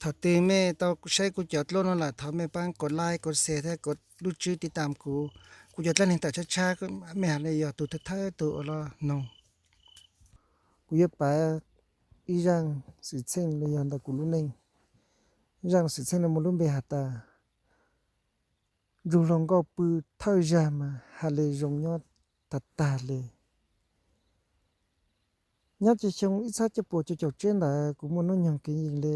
Thaum twg mej tau saib kuv cov dluab no lawm, thov mej paab kov like, kov share thiab kov lub tswb tiv tam kuv. Kuv cov dlaab neeg tawm tshab tshab, mej has le yog tug thawj thawj tug ua los noog. Kuv yuav pav ib zaaj xwm txheej los yog ntawm kuv lub neej. Zaaj xwm txheej no muaj lub npe has tas, nrug hluas nkauj pw thawj zag mas has le zoo nyob tag tag le. Nyob rua xyoo ib txhiab cuaj puas cuaj caum tsib ntawd kuv muaj nub nyoog kev yees le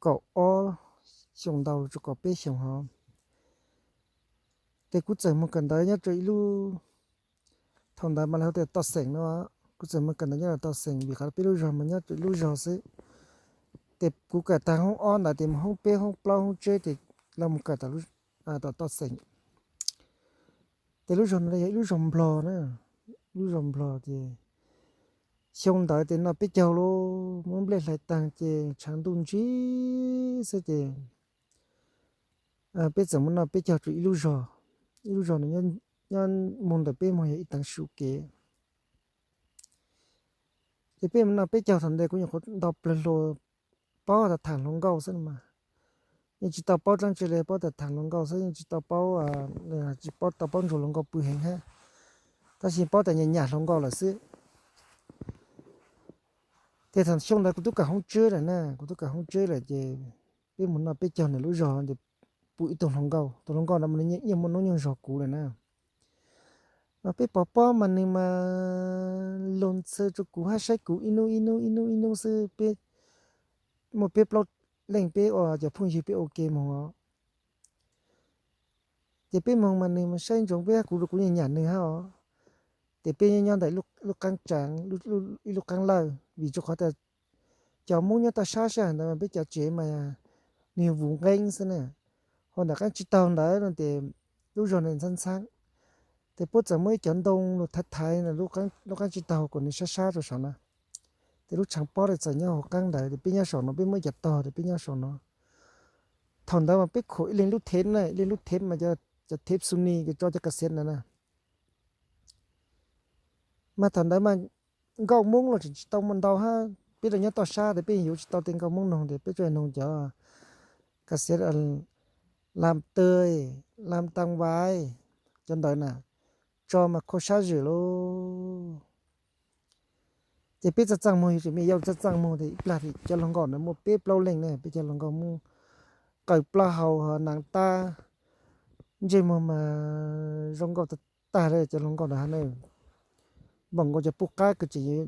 kaum ob xyoos ntau rua kaum peb xyoos hov. Tes kuv txawm moog kawm ntawv nyob rua ib lub, thaum ntawd mas lawv hu tias Toj Xeem no. Kuv txawm moog kawm ntawv nyob rua Toj Xeem vim qhov peb lub zog mas nyob rua ib lub zog xwb. Tes kuv kawm taag hoob ob ntawd tes moog hoob peb, hoob plaub, hoob tsib tes lawv moog kawm tom Toj Xeem. Tes lub zog no yog ib lub zog nplog na, lub zog nplog tes xyoo ntawd tes noj peb caug lub, muab nplej hlais taag ces tshaav ntuj ntsib xwb tes peb txawm muaj noj peb caug rua ib lub zog. Ib lub zog no nyob moog ntawm peb moog yog ib teev su kev. Ces peb muaj noj peb caug thaum ntawd kuv nyuam qhuav nto plawg hluas, paub tas thaam hluas nkauj xwb mas. Yeej tsis tau paub dlaab tsi le, paub tas thaam hluas nkauj xwb, yeej tsis tau paub, tsis paub tau paub ntsuag hluas nkauj pw heev hab, tab sis paub tas nyam nyam hluas nkauj lawm xwb. Tes thaum xyoo ntawd kuv tub kawm hoob tsib lawm na, kuv tub kawm hoob tsib lawm ces peb moog noj peb caug ntawm lub zog tes pum ib tug hluas nkauj, tug hluas nkauj no mas nws yeej muaj nub nyoog zog kuv lawm na. Mas peb pov pob mas nws mas lug ntxhw rua kuv hab saib kuv ib nub ib nub ib nub ib nub xwb. Peb muaj peb plaub leej peb ua cov phooj ywg peb ua ke moog os. Ces peb moog mas nws mas saib ntsoov peb hab kuv, kuv nyam nyam nws hab os. Ces peb nyob ntawm lub qaab tsaav, ib lub qaab lawj vim rua qhov tas cov Moob nyob toj sab sab hov ntawd mas peb cov tsev mas nws yog vus nqeeb xwb na. Hos ntawm qaab tsib taug ntawd no tes lub zog ntawd ntxhaab ntxhaab. Tes puab txawm muab ib cov ntoo lug thaiv thaiv lub qaab tsib taug kom nws sab sab rua saum na. Tes lub tshaav pob tes txawm nyob hauv qaab ntawd tes peb nyob saum no, peb muab ib cov tog tes peb nyob saum no. Thaum ntawd mas peb khuam ib leeg lub thev na, ib leeg lub thev mas cov thev xu ni kws tso cov kas xev ntawd na. Mas thaum ntawd mas nkauj Moob los tseem tsis tau muaj ntau hab, peb los nyob toj sab tes peb yuav tsis tau tej nkauj Moob noog tes peb tsuas noog cov kas xev Lam Tơi, Lam Tăng Vai, cov ntawd na, tso mas khuam sab zwm lauj. Ces peb txaj txaj muag, yug tseem me yau txaj txaj muag tes ib plag tes cov hluas nkauj ntawd muaj peb plaub leej na, peb cov hluas nkauj Moob qaws plaub hau hov naav tab, ntsej muag mas zoo nkauj tag tag le cov hluas nkauj ntawd hab na. Npaum nkaus cov puj qab kws tseem yuav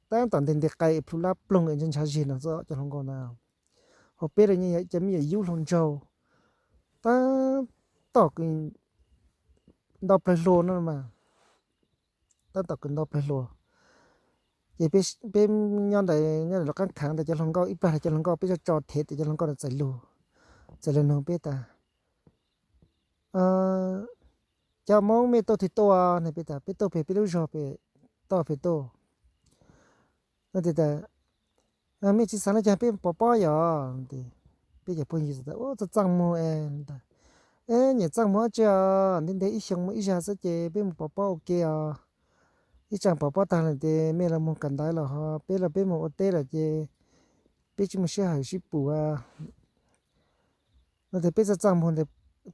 tab tom nte nte qai plhu lab ploog es ntshav ntshav zig no xwb cov hluas nkauj ntawd. Hos peb los yeej yog cov me nyuam yub hluas nraug, tab tom kws nto plawg hluas no mas, tab tom kws nto plawg hluas. Ces peb nyob ntawd nyob lub qaab khaav ntawd cov hluas nkauj ib plag cov hluas nkauj peb tso tso thev tes cov hluas nkauj ntawd txawm lug, txawm lug noog peb tas, cov Moob mej tuaj twg tuaj ne? Peb tas peb tuaj pem peb lub zog pem, toj pem tuaj. No tes tas mej tsis xaav le caag peb mus pov pob yom? Peb cov phooj ywg tas ua txaj txaj muag es, es nyam txaj muag dlaab tsi os, ntev ntev ib xyoo muaj ib zag xwb ces peb mus pov pob ua ke os. Ib tsaam pov pob taag lawm tes mej los moog kawm ntawv los ho peb los peb mus ua teb lawm ces peb tsis muaj sij hawm sib pum. No tes peb txaj txaj muag ntawd,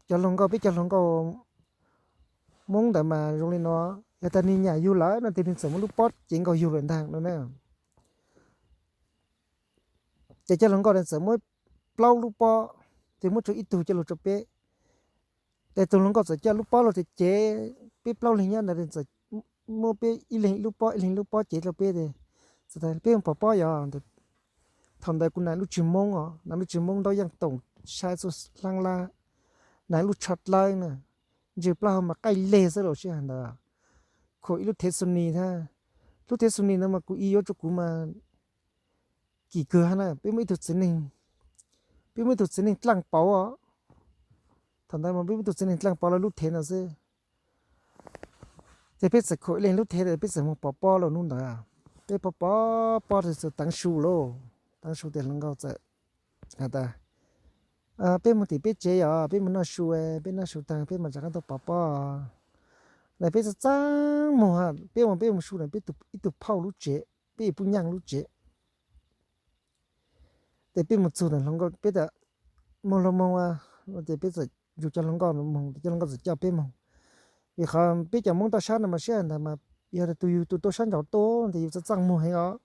cov hluas nkauj peb cov hluas nkauj Moob ntawd mas zoo li no, yog tas nwg nyam yug lawm no tes nwg txawm muab lub pob cev nkaus yug lawm ntag no na. Ces cov hluas nkauj ntawd txawm muab plaub lub pob, tes muab tsuas ib tug coj lug rua peb. Tes tug hluas nkauj txawm coj lub pob lug tes cev peb plaub leeg nyob ntawd, txawm muab peb ib leeg ib lub pob ib leeg ib lub pob cev rua peb tes, peb mus pov pob yom? Thaum ntawd kuv nam lub tswg Moob os, nam lub tswg Moob ntaub yaaj toom saib txuj hlaab lab, nam lub tsho dlawb na, ntseg plaub hau mas qaij leg xwb los sij hawm ntawd. Khuam ib lub thev xu ni hab, lub thev xu ni ntawd mas kuv i yuav rua kuv mas kim kawg hab na. Peb muaj ib tug txiv neej, peb muaj ib tug txiv neej dlaaj pauv os. Thaum ntawd mas peb muaj ib tug txiv neej dlaaj pauv lawv lub thev no xwb. Ces peb txawm khuam ib leeg lub thev tes peb txawm moog pov pob lauj. Nub ntawd peb pov pov pob tes txawm teev su lauj, teev su tes hluas nkauj txawm has tas, peb moog tim peb tsev yom, peb moog noj su, peb noj su taag peb mam rov qaab tuaj pov pob. Lawm peb txaj txaj muag, peb mus peb mus su na peb ib tug phauj lub tsev, peb ib puj nyaaj lub tsev. Ces peb mus txug ntawm hluas nkauj, peb tias moog los moog a, ces peb txawm nrug cov hluas nkauj moog, cov hluas nkauj txawm coj peb moog. Vim qhov peb cov Moob toj sab no mas sij hawm ntawd mas yog tus yug tus tuaj sab nraud tuaj ces yus txaj txaj muag heev os.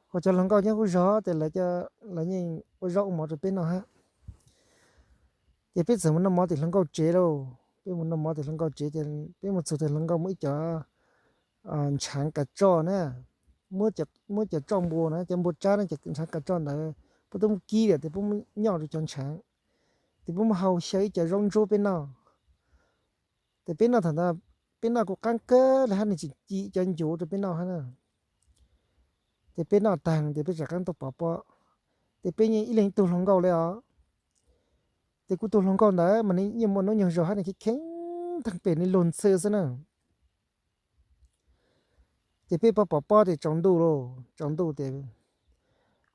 Ho cov hluas nkauj nyob hauv zog ces lawv yeej ua zaub ua mov rau peb noj hab. Ces peb txawm mus noj mov tim hluas nkauj tsev lauj. Peb mus noj mov tim hluas nkauj tsev ces peb mus txug ntawm hluas nkauj muaj ib co ntshaav kav tsoj na, muab cov tsoj npua na, cov npua tsab na, cov ntshaav kav tsoj ntawd puab twb muab kib lawm ces puab muab nyoj rau cov ntshaav, ces puab muab hau xyaw ib co zaub ntsuab peb noj. Ces peb noj thaum ntawd, peb noj kuj qaab kawg le hab, nwg tseem ci cov ncuav rau peb noj hab na. Ces peb noj taag ces peb rov qaab tuaj pov pob. Ces peb yeej ib leeg ib tug hluas nkauj le os. Ces kuv tug hluas nkauj ntawd mas nwg yeej muaj nub nyoog zog hab, nwg kheev kheev thaaj pem nwg luag ntxhw xwb na. Ces peb pov pov pob ces tsaus ntuj lauj, tsaus ntuj ces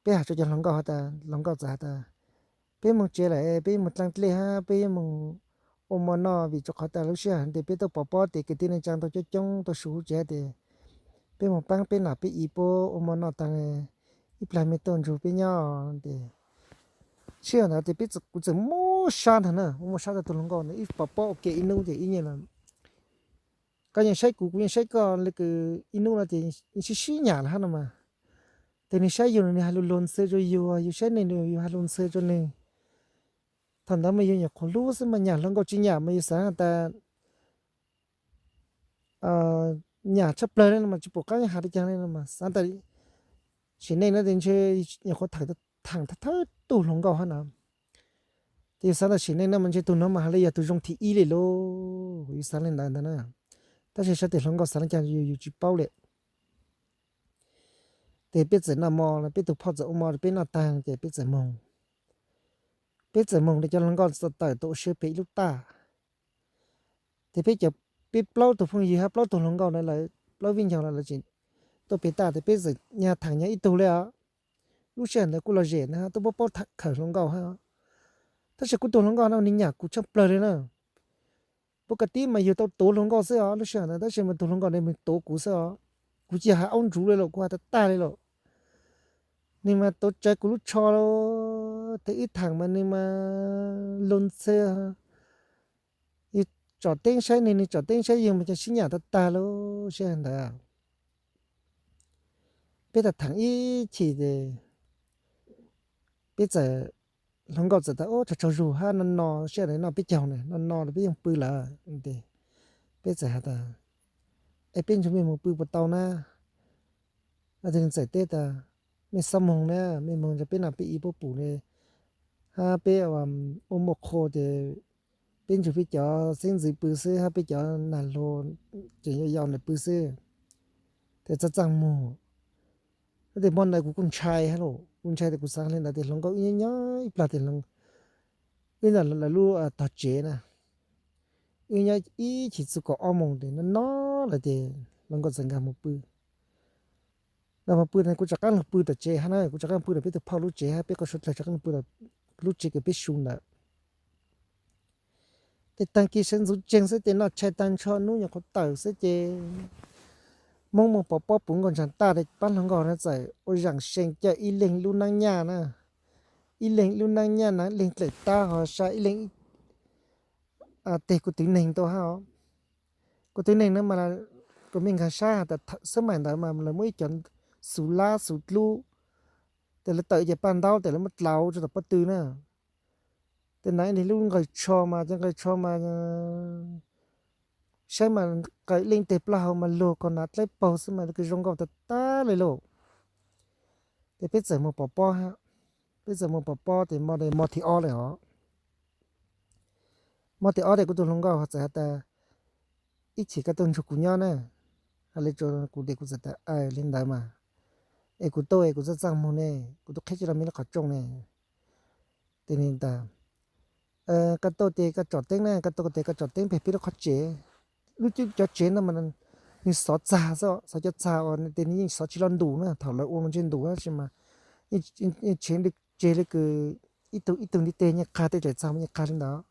peb has rua cov hluas nkauj has tas, hluas nkauj txawm has tas, peb moog tsev lawm, peb moog dlaab dlej hab peb moog ua mov noj, vim rua qhov tas lub sij hawm tes peb tuaj pov pob tes kwv tij neej tsaa tau coob coob tuaj su huv tsev tes peb moog paab peb nam peb i puab ua mov noj taag, ib plag mej tuaj nrug peb nyob tes. Sij hawm ntawd tes peb, kuv txawm muab sab ntag na, muab sab rua tug hluas nkauj ntawd ib pov pob ua ke ib nub ces ib nyuag koj yeej saib kuv, kuv yeej saib koj le kws ib nub no ces sib sib nyam lawm hab no mas. Tes nwg saib yug nwg has lug luag ntxhw rua yug, yug saib nwg, yug has lug ntxhw rua nwg. Thaum ntawd mas yug nyuam qhuav hlub xwb mas nyam hluas nkauj tsi nyam mas yug xaav has tas nyam tshaj plawg le no mas tsi pum qaab has le caag le no mas xaav tas sim neej no tes ntshe nyuam qhuav thaam thawj tug hluas nkauj hab no. Tes yug xaav tas sim neej no mas ntshe tug nuav mas has le yog tug zoo thib ib le lauj, yug xaav le ntawd ntag na. Tab sis sab tes hluas nkauj xaav le caag yug tsi paub le. Tes peb txawm noj mov, peb tug phauj txawm ua mov rau peb noj taag ces peb txawm moog. Peb txawm moog tes cov hluas nkauj txawm tawm tuaj ua si pem ib lub taj. Tes peb cov, peb plaub tug phooj ywg hab plaub tug hluas nkauj na, lawv plaub viv ncaus lawv tseem tuaj pem taj tes peb txawm nyag thaam nyag ib tug le os. Lub sij hawm ntawd kuj lom zem na, tuaj paub paub khawm hluas nkauj hab. Tab sis kuv tug hluas nkauj no nwg nyam kuv tshaj plawg le na. Puab kav tib mas yug tau tuav hluas nkauj xwb os lub sij hawm ntawd, tab sis mas tug hluas nkauj ne nwg tuav kuv xwb os. Kuv tsi has aub ntsuv le los kuv has tag tag le los. Nwg mas tuav tsawv kuv lub tsho, tes wb thaam mas nwg mas luag ntxhw, yug tsom teeb saib nwg, nwg tsom teeb saib yug mas cov sib nyam tag tag lub sij hawm ntawd. Peb thaam thaam ib chim tes peb txawm, hluas nkauj txawm tas, ub, tsaug tsaug zug hab, no no sij hawm no peb caug na, no no los peb yeej pw lawm. Peb txawm has tas, es peb nrug mej moog pw puas tau na? Nwg txawm teb tas, mej xob moog na, mej moog nrug peb nam peb i puab pum le, hab peb ua muaj qhua tes peb nrug peb cov xeeb ntxwv pw xwb hab peb cov nag hluas tseem yau yau ntawd pw xwb, tes txaj txaj muag. Tes hmo ntawd kuv kuj ntshai hab los, kuv ntshai tes kuv xaav le ntawd tes hluas nkauj wb nyob nyob ib plag tes wb nyob lawv lub tog tsev na, wb nyob ib chim txug kaum ob moos tes no no lawm tes hluas nkauj txawm nkag mus pw. Nkag mus pw na kuv rov qaab lug pw tom tsev hab na, kuv rov qaab pw tom peb tug phauj lub tsev hab peb qhov suav dlawg rov qaab lug pw lub tsev kws peb su ntawd. Tes taag kis sawv ntxuv tseeg xwb tes noj tshais taag nrho nub nyuam qhuav tawm xwb ces Moob moog pov pob puv nkaus ntsag taj tes pab hluas nkauj na txawm ua zaam see coj ib leeg lub naab nyaj na, ib leeg lub naab nyaj na, ib leeg dlaim tab ho sab ib leeg teg kuv twv neeg tau hab os. Kuv twv neeg na mas kuv mej nkag sab has tas xab maim ntawd mas lawv muaj ib cov xuv lab xuv dlub, tes lawv tawm ib ce paj ntaub tes lawv muab dlauv rua tom pob tw na. Tes nav ib leeg lub nqaws tsho mas cov nqaws tsho mas saib mas nqaws ib leeg teg plaub hau mas luag ko nav dlaib paug xwb mas kws zoo nkauj tag tag le lauj. Tes peb txawm moog pov pob hab, peb txawm moog pov pob tes mo, mo thib ob le os. Mo thib ob tes kuv tug hluas nkauj txawm has tas, ib chim koj tuaj nrug kuv nyob na. Has le rua kuv tes kuv txawm tas, aws, le ntawd mas, es kuv tuaj es kuv txaj txaj muag ne, kuv tuaj qhib tsi lug mej lub qhov rooj ne. Tes nwg tas, koj tuaj tes koj tsom teeb na, koj tuaj tes koj tsom teeb peg peb lub qhov tsev. Lub cov tsev no mas nwg xov txag xwb, xov cov txag uas tes nwg yeej xov tsi lug ntus na, thaum lawv ua mas ntshe ntus tab sis mas yeej tseg le kws ib tug ib tug ntiv teg yeej qag tej dlaim txag mas yeej qag le ntawd.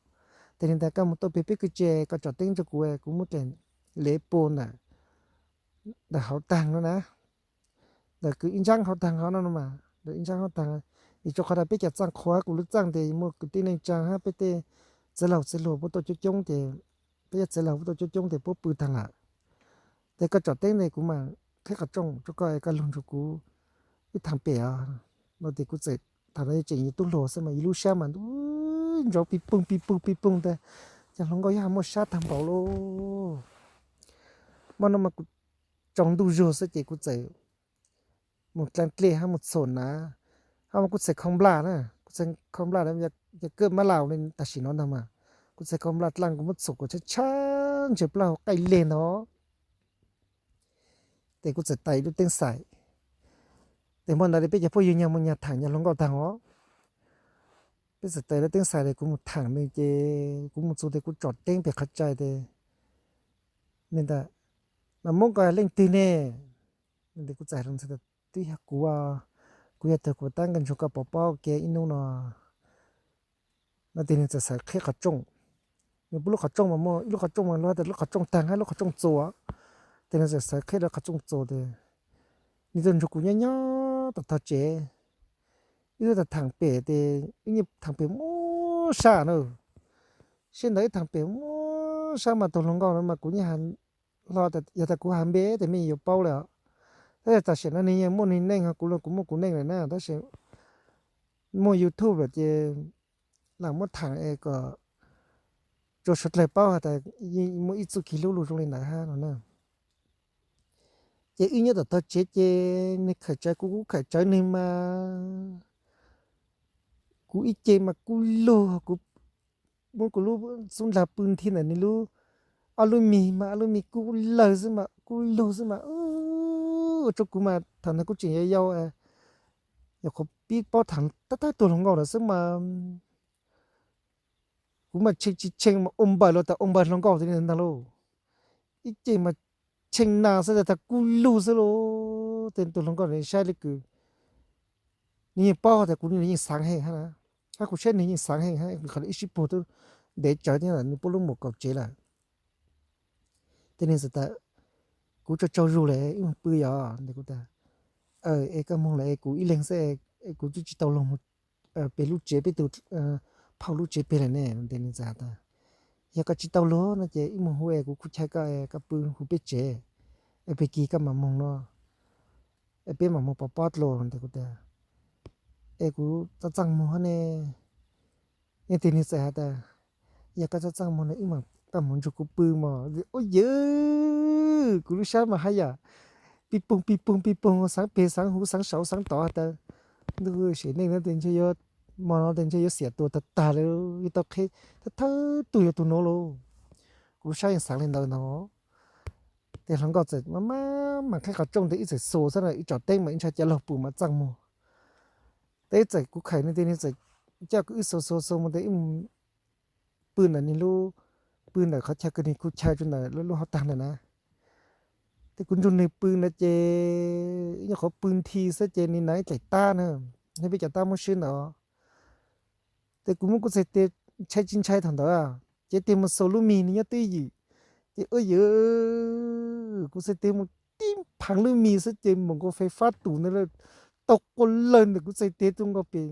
Tes nwg tas koj moog tuaj peg peb kwj tsev koj tsom teeb rua kuv, kuv muab dlaim le pua ntawm, ntawm hauv taag no na. Ntawm kws ib ntsaab hauv taag hov no mas, ntawm ib ntsaab hauv taag, Vim rau qhov tias peb cov txaj qhua, kuv lub txaj ces muaj kwv tij neej tsa hab peb tej txiv laug txiv hluas puab tuaj coob coob ces, peb cov txiv laug puab tuaj coob coob ces puab pw taag lawm. Ces koj tsom teeb tes kuv mam qhib qhov rooj rau koj es koj lug nrug kuv wb thaam pem os. No ces kuv txawm, thaum no yog tseem yog tub hluas xwb mas yus lub sab mas ntsauv pij poog pij poog pij poog ntag, cov hluas nkauj yog muaj sab taag npaum lauj. Hmo no mas kuv tsaus ntuj zug xwb ces kuv txawm mus dlaa dlej hab mus txhuam hnav, hab kuv txhais khau nplaj na, kuv txhais khau nplaj, yog kawj mab laus li tam sim no ntag mas, kuv txhais khau nplaj dlaa kuv muab txhuam kom tshab tshab ntshe plaub hau qaij leg ntag. Ces kuv txawm tais lub teeb xais. Ces hmo ntawd peb cov phooj ywg nyag mus nyag thaam cov hluas nkauj taag os. Peb txawm tais lub teeb xais ces kuv mus thaam nws ces kuv mus txug ces kuv tsom teeb pem qhov rai ces nws tas, Mas Moob, koj leej twg ne? Kuv txawm hais rau nws tas, Twb yog kuv, kuv yog tug kuv tab nqe nrug koj pov pob kiag ib hnub no. No ces nws txawm xaiv qhib qhov rooj. Nws puab lub qhov rooj mas muaj ib lub qhov rooj mas luag tas lub qhov rooj taag hab lub qhov rooj txuas. Ces nws txawm xaiv qhib lub qhov rooj txuas ces nws tuaj nrug kuv nyob nyob tom tog tsev. Wb thaam pem ces wb nyiaj thaam pem muaj sab na. Sij ntawd wb thaam pem muaj sab mas tug hluas nkauj no mas kuv nyiaj hlo, yog tas kuv has npe ces mej yuav paub lawm os. Tab sis tam sim no nwg yeej muaj nwg neej ho kuv los kuv muaj kuv neej lawm na, tab sis muaj YouTube lawm ces lam muab thaam es kom rua suav dlawg paub has tas yeej muaj ib txuj kev hlub lug zoo li ntawd hab no na. Ces wb nyob tom tog tsev ces nwg khawm tsawv kuv, kuv khawm tsawv nwg mas kuv ib ce mas kuj lug, kuv muab kuv lub xub ndlag pw nthi ntawm nwg lub, ob lub mis mas ob lub mis kuj lawg xwb mas kuj lug xwb mas, ua rau kuv mas thaum ntawd kuv tseem yau yau, nyuam qhuav pib paub thaum tab tab tug hluas nkauj lawm xwb mas kuv mas tshee tsis tshee mas ua npaws los tas ua npaws hluas nkauj li ntag lauj. Ib ce mas tshee nas xwb tas kuj lug xwb lauj. Ces tug hluas nkauj saib le kws nws yeej paub tas kuv yeej xaav heev hab, hab kuv saib nws yeej xaav heev hab, qhov ib sib puag tub ntev tsawv thiab nws puab lub muam kaum tsev lawm. Ces nws txawm tas, Kuv tsaug tsaug zug lawm, wb moog pw yom. Kuv tas, Es koj moog lawm es kuv ib leeg xwb, kuv twb tsis tau lug pem lub tsev peb tug phauj lub tsev peg lawm ne. Ces nws txawm tas, Yog koj tsis tau lug no ces wb moog hu es kuv khu chaw koj, koj pw hu peb tsev, es peg kig koj mam moog no, es peb mam moog pov pob dlua. Kuv tas, Es kuv txaj txaj muag ne. Ces nws txawm has tas, Yog koj txaj txaj muag no wb mam, koj moog nrug kuv pw mog. Ua yawg, kuv lub sab mas haj yam pij poog pij poog pij poog, xaav peg xaav huv xaav saud xaav tod has tas, Ntuj, sim neej no ces ntshe yuav, hmo no ces ntshe yuav xiam tuag tag tag li, yuav tau qheb thawj thawj tug yuav tug nuav lauj. Kuv lub sab yeej xaav li ntawd ntag. Ces hluas nkauj txawm maj maj mam qhib qhov rooj tes wb txawm xua xwb na, wb tsom teeb mas ib ntshai cov laug pum mas txaj muag. Tes wb txawm, kuv khawm nws tes nws txawm coj kuv wb xua xua xua mus tes wb pw ntawm nws lub, pw ntawm qhov chaw kws nws khu chaw rua ntawm lub hauv tag ntawd na. Tes kuv nrug nws pw ntawd ces ib nyuag qhuav pw nthi xwb ces nws hnav ib dlaim tab na, peb cov tab muab swb ntawd. Ces kuv muab kuv txhais tes ntshai tsis ntshai thaum ntawd, ces tig mus xua lub mis nws nyob twj ywm. Ces ua yawg, kuv txhais tes mus tib phav lub mis xwb ces npaum nkaus fais fab tus ntawd tau quaj lawg ntawm kuv txhais tes tuaj nkaus pem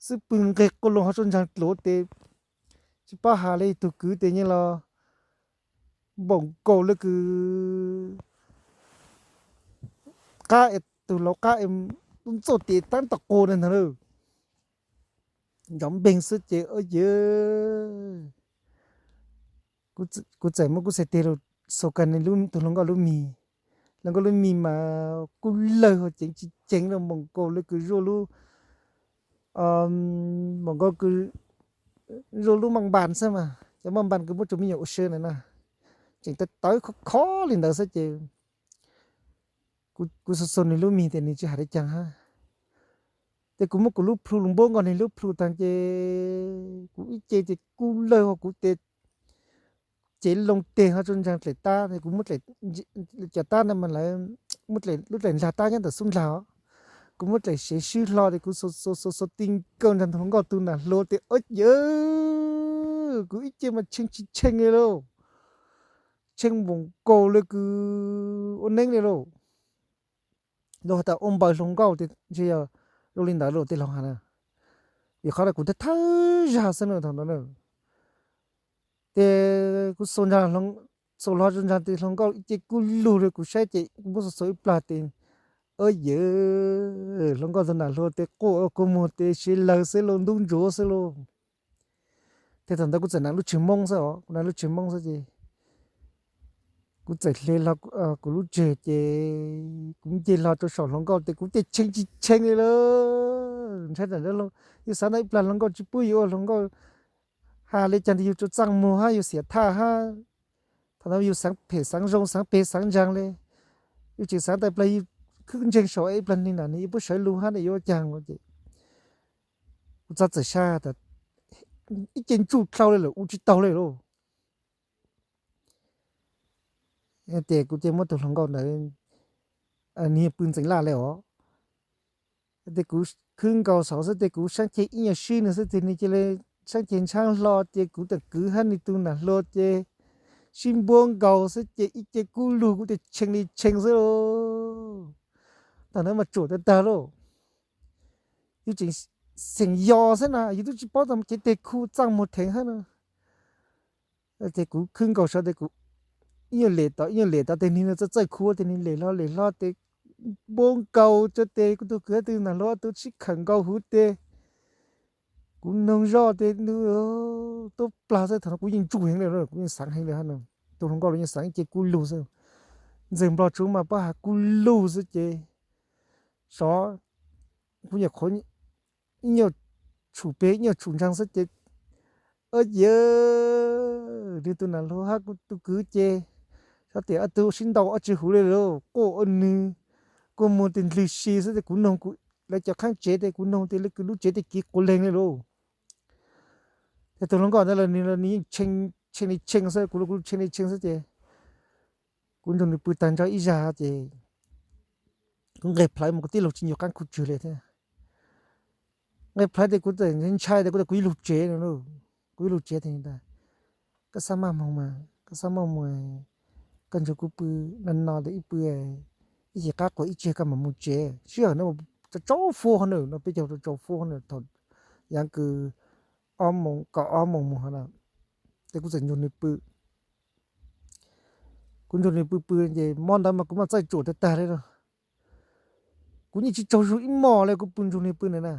xwb, pw nqeg quaj loo ho tsuas ntsaag dluav tes tsis paub has le tug kwv tes nyeej los npaum nkaus le kws qab es tug laus qab es lub ntxuaj tes taab tom qus ntag lauj. Nrov npeeg xwb ces ua yawg, kuv txawm muab kuv txhais tes xua kag nws tug hluas nkauj lub mis. Hluas nkauj lub mis mas kuj lawg ho ceev tsis ceev los npaum nkaus le kws zuaj lub, npaum nkaus kws zuaj lub maj npas xwb mas cov maj npas kws muab rua me nyuam ua si ntawd na, tseem tawv tawv khov khov li ntawd xwb ces kuv xua xua nws lub mis tes nws tsis has li caag hab. Ces kuv muab kuv lub plhu lug npuab nkaus nws lub plhu taag ces kuv ib ce ces kuj lawg ho kuv tes cev loo teg ho tsuas ntsaag dlaim tab. Kuv muab cov tab ntawd mas lawv muab lub dlaim ntag tab nyob ntawm xub ntag os. Kuv muab dlaim sev swb hlo tes kuv xua xua xua ti nkaus ntag ntug hluas nkauj tug nam hluas tes ua yawg, kuv ib ce mas tshee tsis tshee li lauj. Tshee npaum nkaus le kws ua neeb li lauj. Luag has tas ua npaws hluas nkauj tes ntshe yog zoo li ntawd lauj tej laug has na. Vim qhov no kuv thawj thawj zag xwb na thaum ntawd na. Ces kuv xuas ntsa, xuas hlo ntsa tes hluas nkauj ib ce kuj lug li, kuv saib ces kuv muab xuas xuas ib plag tes, o yawg, hluas nkauj tus nam hluas tes quaj ua kua muag tes siv lawg xwb lauj, ntub ntsuav xwb lauj. Ces thaum ntawd kuv txawm hnav lub tshis Hmoob xwb os, kuv hnav lub tshis Hmoob xwb ces kuv txawm hle hlo kuv lub tseg ces kuv nce hlo rau saum hluas nkauj tes kuv tias tshee tsis tshee li lauj. Ntshai tam, yus xav ntawm ib plag hluas nkauj tsis pub yus ua, hluas nkauj has li cas ntawd yus tsuas txaj muag hab yus xiam thaj hab. Thaum ntawd yus xaav phem xaav zoo xaav peg xaav ntsaag li, yus tseem xaav tas plag yus khwb ntseeg saum ib plag ni na nws yuav pub sawv lug hab nws yuav ua caag ces kuv txhob txawm sab tas ib ce ntsuj dlhau li lawm ua tsis taug li lauj. Ces kuv cia muab tus hluas nkauj ntawd, nws pw ntxeev laj li os. Ces kuv khwb nkaus saud xwb ces kuv saab ceg ib nyuag sib nws xwb ces nws cia li saab ceg ntshaab hlo ces kuv txawm kwv hab nws tus nam hluas ces sib npuab nkaus xwb ces ib ce kuj lug kuv tias tshee li tshee xwb lauj. Thaum ntawd mas tsuam tag tag lauj. Yus tseem xeem yos xwb na, yus twb tsis paub tas cev teg khu txaj muag theev hab na. Ces kuv khwb nkaus saud tes kuv ib nyuag lem tod ib nyuag lem tod tes nws txawj txawj khu tes nws lem hlo lem hlo tes npuab nkaus tso tes kuv tus kwv hab tus nam hluas ob tug sib khawm nkaus huv tes kuv noog zoj tes nws tuab plag xwb. Thaum no kuv yeej ntsuj heev li, kuv yeej xaav heev li hab no. Tus hluas nkauj los yeej xaav ib ce kuj lug xwb. Ntxawg nplog tsuv mas pob has kuj lug xwb ces sov kuv nyuam qhuav ib nyuag tshum peg ib nyuag tshum ntsaag xwb ces, o yawg, nws tus nam hluas hab kuv tus kwv ces sov tias ob tug sib ntaus ob tsi huv li lauj, quaj ua nws kua muag tes ndlwg si xwb tes kuv noog kuv, lawv cov khaab tsev tes kuv noog tes lawv kws lub tsev tes kiv quas leeg li lauj. Ces tus hluas nkauj ntawd los nws los nws yeej tshee li tshee xwb, kuv los kuv tshee li tshee xwb ces kuv nrug nws pw tag nrho ib zag ces kuv nqeg plawv mus kuv tib lug tsis ncu qaab khu tswg li thiab. Nqeg plawv tes kuv txawm ntshai tes kuv tas kuv yuav lug tsev no, kuv yuav lug tsev tes tas koj xab maj moog mas koj xab maj moog, koj nrug kuv pw no no tes ib pw ib chim qaab quas ib tseg koj mam mus tsev. Sij hawm no tsaus tsaus fuab hov na, no peb caug tsaus tsaus fuab hov na, thaum yaav kws ob moos kaum ob moos mus hov na. Ces kuv txawm nrug nws pw, kuv nrug nws pw pw ces mo ntawd mas kuv mas txawj tsuam tag tag li no. Kuv yeej tsis tsaug zug ib mos li kuv pw nrug nws pw na na.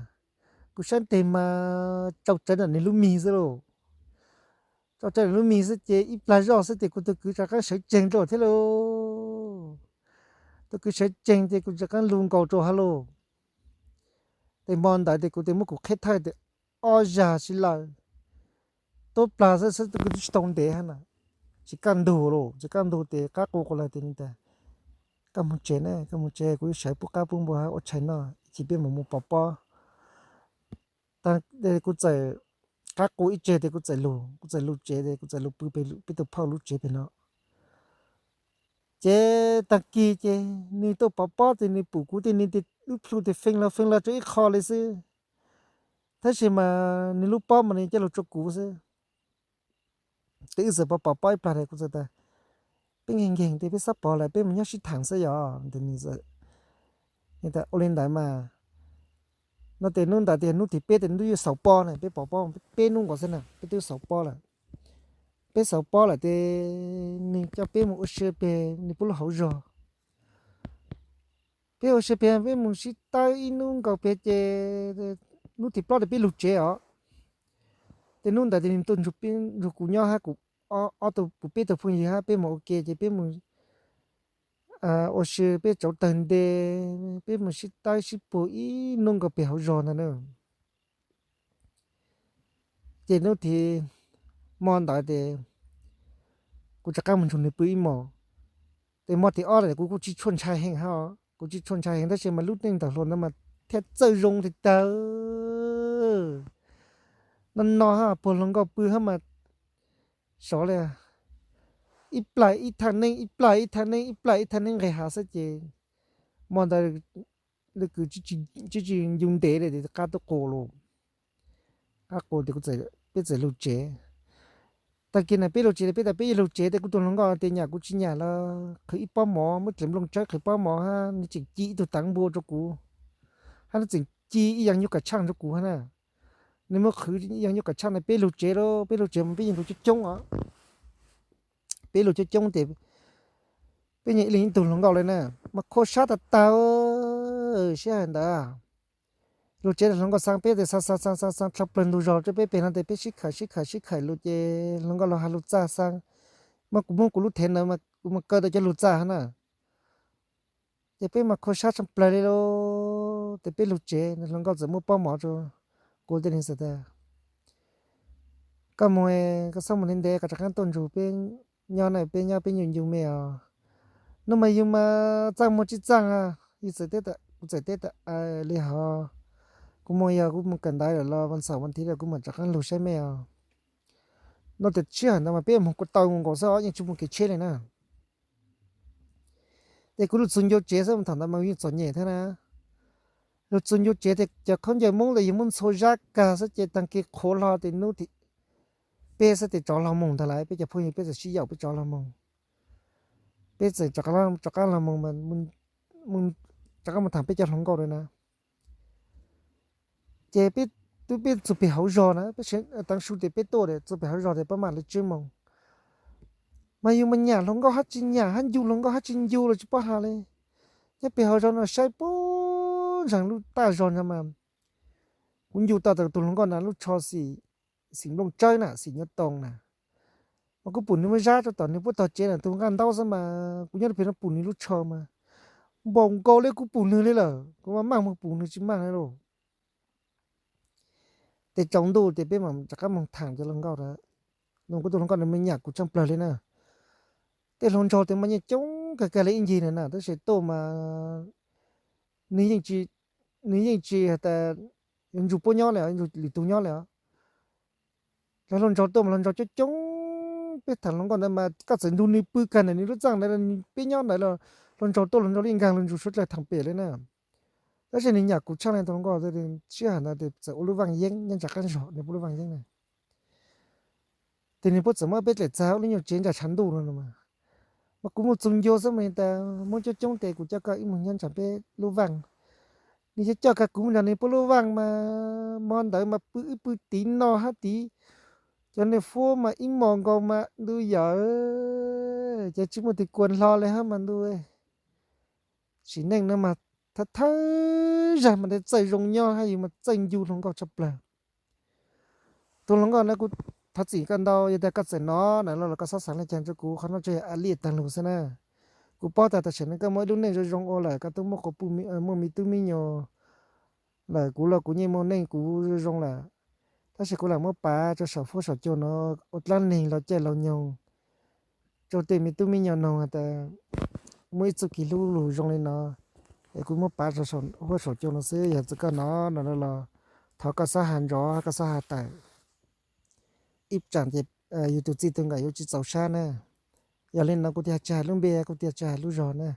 Kuv saib tes mas tsaus tsawv ntawm nws lub mig xwb lauj. Tsaus tsawv nws lub mig xwb ces ib plag zoj xwb ces kuv tus kwv rov qaab sawv tsees rau thiab lauj. Tus kwv sawv tsees ces kuv rov qaab lug nkaus rau hov lauj. Ces mo ntawd ces kuv tes muab kuv qheb thawj tes ob zag si lawm. Tuab plag xwb xwb tus kwv twb tsis tau ntev hab na. Tsis kaj ntug lauj, tsis kaj ntug tes qaab qua quas lawm tes nws tas koj moog tsev na, koj moog tsev kuv yuav sawv pub qaab pub npua hab ua tshais noj ib chim peb mam mus pov pob. Kuv txawm qaab qua ib tseg tes kuv txawm lug, kuv txawm lug tsev tes kuv txawm lug pw peb tug phauj lub tsev pem no. Ces taag kis ces nws tuaj pov pob tes nws pum kuv tes nws tes wb plhu tes feej lug feej lug rua ib qho li xwb. Tab sis mas nws lub pob mas nws coj lug rua kuv xwb. Ces wb txawm pov pov pob ib plag tes kuv txawm tas peb nkeeg nkeeg tes peb xab pov lawm peb mus nyob sib thaam xwb yog. Ua li ntawd mas no tes hnub ntawd tes hnub thib peb tes ntuj yuav xaus pob na, peb pov pob peb hnub nkaus xwb na peb twb xaus pob lawm. Peb xaus pob lawm tes nws coj peb mus ua si peg nws puab lub hauv zog. Peb ua si peg peb mus sib tawb ib hnub nkaus peg ces hnub thib plaub tes peb lug tsev os. Ces hnub ntawd tes nws tuaj nrug kuv nyob hab kuv ob tug, kuv peb tug phooj ywg hab peb mus ua ke ces peb mus ua si peb tsauv tawg nte, peb mus sib tawb sib puag ib hnub nkaus peg hauv zog ntag na. Ces hnub thib, mo ntawd tes kuv rov qaab mus nrug nws pw ib mos. Ces mo thib ob lawm kuv kuj tsis tshua ntshai heev hab, kuv tsis tshua ntshai heev tab sis mas lub neej ntawm hluas ntawd mas thiaj txawj zoo tag tag. No no hab puag hluas nkauj pw hab mas sov li ib plag ib thaj neeb, ib plag ib thaj neeb, ib plag ib thaj neeb nqeg hav xwb ces mo ntawd lawv kws tsis tsis ncu ntev li tes qaab tuaj qua lauj. Qaab qua tes peb txawm lug tsev. Taag kis na peb lug tsev, peb tas peb yuav lug tsev tes kuv tus hluas nkauj tes nyam kuv tsis nyam los qhwv ib pob mov, muab dleev nplooj tsawb qhwv pob mov hab nws tseem ci ib tug taav npua rua kuv, hab nws tseem ci ib yaam nyuj kav tshaaj rua kuv hab na. Nws muab qhwv yog nyuj kav tshaj na, peb lug tsev lauj, peb lug tsev mas peb yeej lug coob coob os. Peb lug coob coob ces peb nyeem ib leeg ib tug hluas nkauj li na, mas khua sab tag tag, sib hais ntawd. Lug tsev hluas nkauj xaa peb tes xaa xaa xaa xaa xaa dlhau plawg ntug zog rua peb peg no tes peb sib khawm sib khawm sib khawm lug ces hluas nkauj lug has lug txaj xaa, mas kuv muab kuv lub thev ntawd mas kuv mas kaw tau cov lug txaj hab na. Ces peb mas khua sab tshaj plawg li lauj, tes peb lug tsev hluas nkauj txawm muab pob mov rua kuv tej neeg xwb tas, koj moog, koj txhob moog ntev ntev, koj rov qaab tuaj nrug peb nyob na, peb nyob peb nyuj ncu me os. Nuav mas yug mas txaaj muag tsi txaaj a, yug txawm teb tas, kuv txawm teb tas li hov, kuv moog yog kuv moog kawm ntawv lawm los vas xaum vas thiv lawm kuv mam rov qaab lug saib mej os. No tes sib hawm ntawd mas peb moog kuas tau nkaus xwb os, yeej tsi muaj kev tsheb li na. Ces kuv lug txug ncua tsev xwb mas thaum ntawd mas yeej txom nyem thiab na. Lug txug ncua tsev tes cov khaub ncaws Moob tes yug muab ntxhua zab kag xwb ces taag kis qhuav hlo tes nub peb xwb tes tsov hlo moog ntag lawm, peb cov phooj ywg peb txawm sib yaum peb tsov hlo moog. Peb txawm rov qaab hlo moog, rov qaab moog thaam peb cov hluas nkauj lawm na. Ces peb tub peb txug peg hauv zog na, peb taav su tes peb tuaj txug peg hauv zog tes pab mam li tsib moos. Mas yug mas nyam hluas nkauj hab tsi nyam hab ncu hluas nkauj hab tsi ncu los tsi paub has li. Nyob peg hauv zog no saib puag ntsag lub taj zog no mas kuv ncu tau tas tug hluas nkauj na lub tsho xim nplooj tsawb na, xim nyuv toos na. Mas kuv pum nwg muaj zab rua tom nwg puab tog tsev na, tug nqaj ntaub xwb mas kuv nyob rua peg no pum nwg lub tsho mas npaum nkaus li kuv pum nwg li lawm, kuv mas maaj moog pum nwg tsi maaj li lauj. Tes tsaus ntuj tes peb mam rov qaab moog thaam cov hluas nkauj lawm. Kuv tug hluas nkauj nwg mas nyam kuv tshaj plawg li na. Tej hluas nraug tes mas yeej coob kawg kawg li ib ncig na, tab sis tuaj mas nwg yeej tsi has tas yuav nrug puab nyob li, nrug lwm tug nyob li os. Lawv hluas nraug tuaj mas hluas nraug coob coob, peb thaam hluas nkauj ntawd mas koj txawm nrug nwg pw kag ntawm nwg lub txaj ntawd, peb nyob ntawd los hluas nraug tuaj hluas nraug li nkaag lug nrug suav dlawg thaam pem li na. Tab sis nwg nyam kuv tshaj li tug hluas nkauj sib hawm ntawd tes txawm ua lub vaaj yeeb nyob ntsa qaab zog, nwg puab lub vaaj yeeb na. Tes nwg puab txawm muab peb dlaim txag ua lub nyuag tsev ntsa tshav ntuj no mas. Mas kuv moog txug ncua xwb mas tas muab coob coob tes kuv coj koj ib moog nyob ntsa peb lub vaaj. Nwg coj kag kuv moog ntsa nwg puab lub vaaj mas mo ntawd mas pw ib pw tiv no hab tiv, cov niag fuab mas ib mos nkaus mas ntuj yawm, cov tsi muaj tug kua hlo li hab mas ntuj. Sim neej no mas thawj thawj zag mas txawj zoo nyob hab yug mas txawj ncu hluas nkauj tshaj plawg. Tug hluas nkauj na kuv thov txim koj ntau, yog tas koj txawm nov na los koj xob xaav le caag rua kuv, qhov no tsuas yog a liaj taag lug xwb na. Kuv paub tas tam sim no koj muaj ib lub neej zoo zoo ua lawm, koj tub muaj quas puj, muaj me tub me nyuam lawm, kuv los kuv yeej muaj neej kuv zoo zoo lawm. Tab sis kuv lam muab pav rua saum huab saum cua no ua dlaab neeg laug caij laug nyoog rua tej me tub me nyuam noog has tas muaj ib txuj kev hlub lug zoo li no, es kuv muab pav rua saum huab saum cua no xwb. Yog txawm koj nov no los thov koj xob has nrov, koj xob has tawm. Ib tsaam ces yug tug txij tug nkawm yuav tsi txaus sab na. Yog li no kuv thiaj tsi has lub npe, kuv thiaj tsi has lub zog na.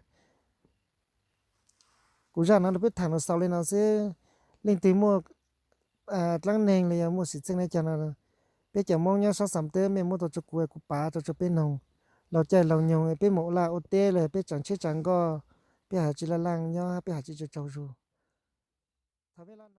Kuv zaj no rau peb thaam los xaus li no xwb. Leej twg muaj dlaab neeg los yog muaj xwm txheej le caag no, peb cov Moob nyob sab Xam Teb mej muab tau rua kuv, kuv pav rua rua peb noog. Laug caij laug nyoog peb mus ua laj ua teb los peb tsaam tsheb tsaam nkoj, peb has tsi laj laaj nyob, peb has tsi tsaug tsaug zug. Thaum peb laj